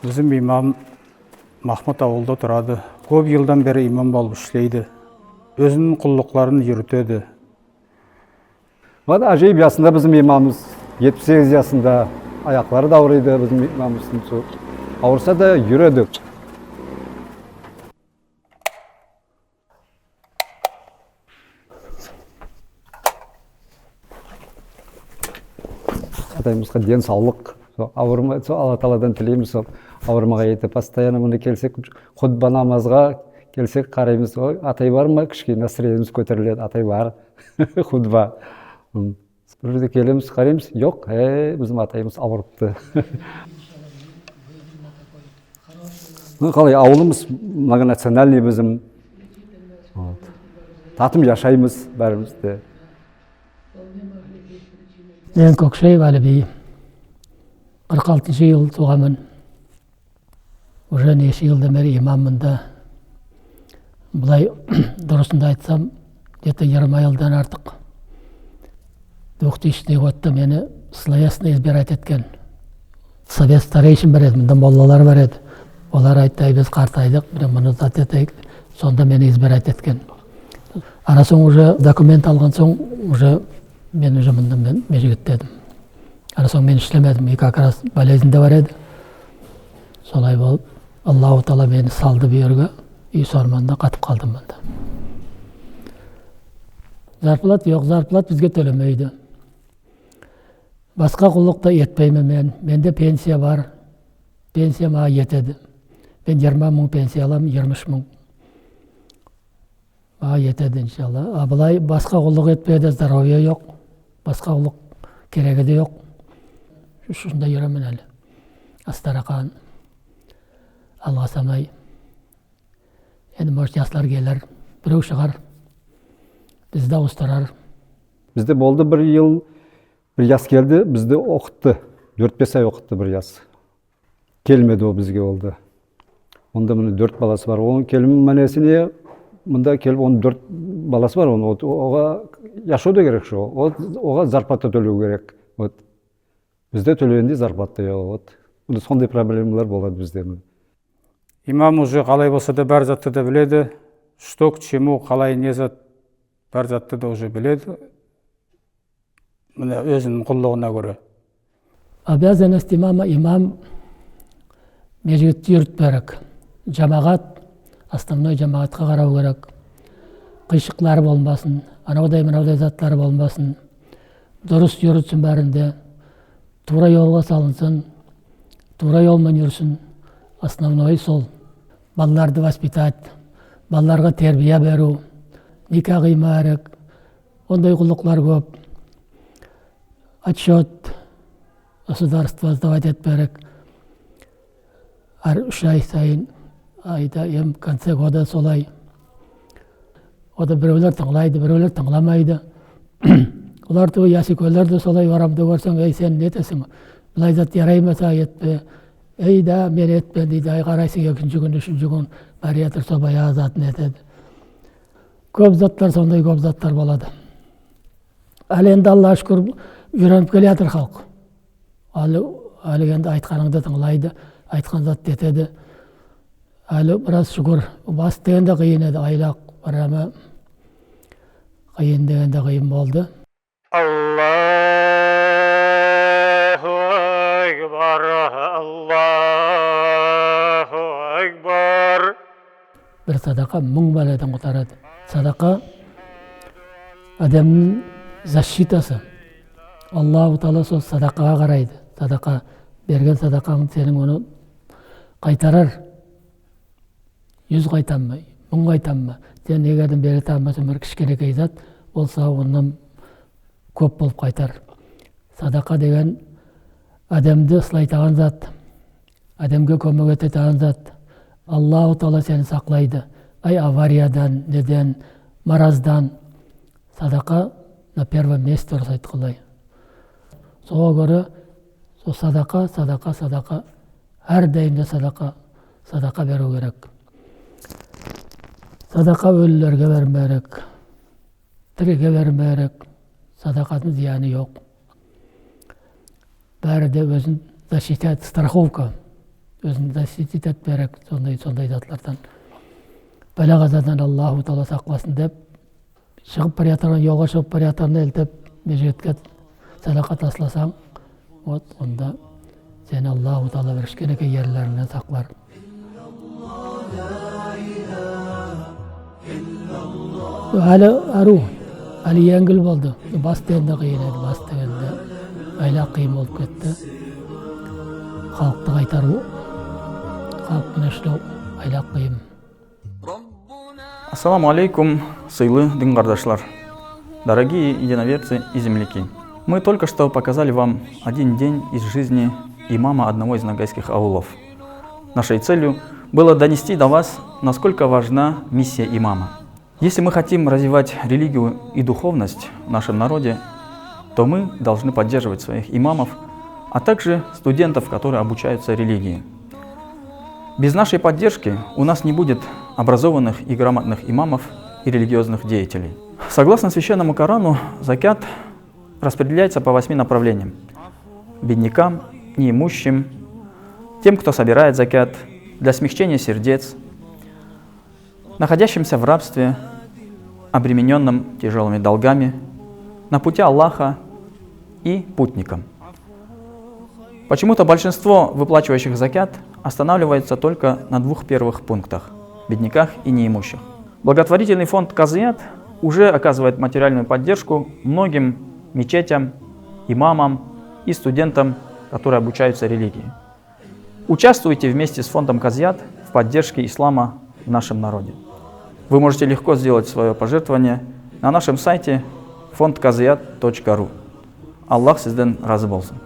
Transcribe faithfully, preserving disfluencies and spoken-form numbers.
Бизим имам Махмуд авылда турады. Коьп йылдан бери имам болып ислейди. Оьзининъ куллыкларын юритеди. Вот, аджайып ясында бизим имамымыз, етпис сегиз ясында, аяклары да авырыйды бизим имамымыздынъ. Авырса да юреди. Атайымызга ден савлык, сол авырмай, сол Алла Тааладан тилеймиз, сол авырмагай этип. Постоянно мунда келсек, хутба намазга келсек, караймыз, ой, атай барма, кишкене настроениемиз коьтериледи, атай бар. Хутба. М. Бир ерде келемиз, караймыз, йок, э, бизим атайымыз авырыпты. Ну, калай, авылымыз многонациональный бизим. Вот. Татым яшаймыз баьримиз де. Мен Кокшеев Алибий. Кырк алтыншы йыл тувганман. Уже неше йылдан бери имам мунда. Былай, дурысын айтсам, где-то йырма йылдан артык. Двухтысячный годта мени словесно избирать эткен. Совет старейшин бар эди, мунда моллалар бар эди. Олар айтты: «Ай, биз картайдык, мине муны зат этейик». Сонда мени избирать эткен. Аннан сонъ уже документ алган сонъ, уже мен уже мунда мен межигитте эдим. Аннан сонъ мен ислемедим. И как раз болезнь де бар эди. Солай болып, Аллаху Таала мени салды бу ерге. И соны ман да катып калдым мунда. Зарплат йок, зарплат бизге тоьлемейди. Баска куллык та этпеймен мен. Менде пенсия бар. Пенсия мага етеди. Мен йырма мынъ пенсия аламан, йырма уьш мынъ. Мага етеди, иншалла. А былай баска куллык этпеге де здоровье йок. Баска куллык кереги де йок. Шу-, шунда юремен аьли. Астаракан, алгасамай. Энди, может, яслар келер. Бирев шыгар. Бизди авыстырар. Бизде болды бир йыл, бир яс келди, бизди окытты. Доьрт-бес ай окытты бир яс. Келмеди ол бизге, ол да. Онда мине доьрт баласы бар. Онынъ келим маьнеси не? Мунда келип, онынъ доьрт баласы бар. Оны, вот, ога яшав да керек ше. Вот, ога зарплата тоьлев керек. Вот. Бизде тоьлегендей зарплата йок. Вот. Мине сондай проблемалар болады бизде. Имам уже калай болса да бар затты да биледи. Что к чему, калай не зат, бар затты да уже биледи. Мине, оьзининъ куллыгына коьре. Обязанность имама: имам межигитти юритпеге керек. Ямагат, основной ямагатка карав керек. Кыйшыклар болмасын, анавдай-мынавдай затлар болмасын. Дурыс юритсин баьрин де. Тувра йолга салынсын, тувра йол ман юрсин. Основной сол. Балаларды воспитать, балаларга тербия беруьв, никах кыймага керек. Ондай куллыклар коьп. Отчёт государствога сдавать этпеге керек. Аьр уьш ай сайын, айда эм конце года солай. О да биревлер тынълайды, биревлер тынъламайды. Олар да, ясуьйкенлер де солай, орамда коьрсенъ: «Эй, сен не этесинъ? Былай зат яраймаса, этпе». «Эй, да, мен этпен», — дейди. Ай, карайсынъ, экинши куьн, уьшинши куьн барып ятыр, сол баягы затын этеди. Коьп затлар, сондай коьп затлар болады. Аьли энди, Аллага шуькир, уьйренип келеятыр халк. Аьли, аьли энди айтканынъды тынълайды, айткан затты этеди. Аьли бираз шуькир. Бас дегенде кыйын эди, айлак, бир ама кыйын дегенде кыйын болды. Аллаху акбар, Аллаху акбар. Бир садака мынъ баьледен кутарады. Садака аьдемнинъ защитасы. Аллаху Таала сол садакага карайды. Садака, берген садаканъ сенинъ оны кайтарар. Юз кайтамма, мынъ кайтамма. Сен эгер де беретаган болсанъ бир кишкенекей зат, ол сага оннан коьп болып кайтар. Садака деген аьдемди сыйлайтаган зат, аьдемге коьмек этетаган зат. Аллаху Таала сени саклайды. Ай, авариядан, неден, мараздан. Садака на первом месте турады, айткылай. Сога коьре сол садака, садака, садака. Аьр дайым да садака, садака беруьв керек. Садака оьлилерге бермеге керек. Тириге бермеге керек. Садакадынъ зыяны йок. Баьри де оьзин защищать, страховка. оьзин защитить этпеге керек сондай, сондай затлардан. Балагь-азадан Аллаху Таала сакласын деп, шыгып бараятырган, йолга шыгып бараятырганда элтеп, межигитке садака тасласанъ, вот, онда сени Аллаху Таала бир кишкенекей ерлериннен саклар. Аьли арув, аьли енъил болды. Бас дегенде кыйын эди, бас дегенде айлак кыйын болып кетти. Халкты кайтарув, халк пан ислев айлак кыйын. Ассаламу алейкум, сыйлы дин кардашлар. Дорогие единоверцы и земляки. Мы только что показали вам один день из жизни имама одного из ногайских аулов. Нашей целью было донести до вас, насколько важна миссия имама. Если мы хотим развивать религию и духовность в нашем народе, то мы должны поддерживать своих имамов, а также студентов, которые обучаются религии. Без нашей поддержки у нас не будет образованных и грамотных имамов и религиозных деятелей. Согласно священному Корану, закят распределяется по восьми направлениям: беднякам, неимущим, тем, кто собирает закят, для смягчения сердец, находящимся в рабстве, обременённым тяжёлыми долгами, на пути Аллаха и путникам. Почему-то большинство выплачивающих закят останавливается только на двух первых пунктах: бедняках и неимущих. Благотворительный фонд Казыят уже оказывает материальную поддержку многим мечетям, имамам и студентам, которые обучаются религии. Участвуйте вместе с фондом Казыят в поддержке ислама в нашем народе. Вы можете легко сделать своё пожертвование на нашем сайте фонд казыят точка ру. Аллах сизден разы болсын.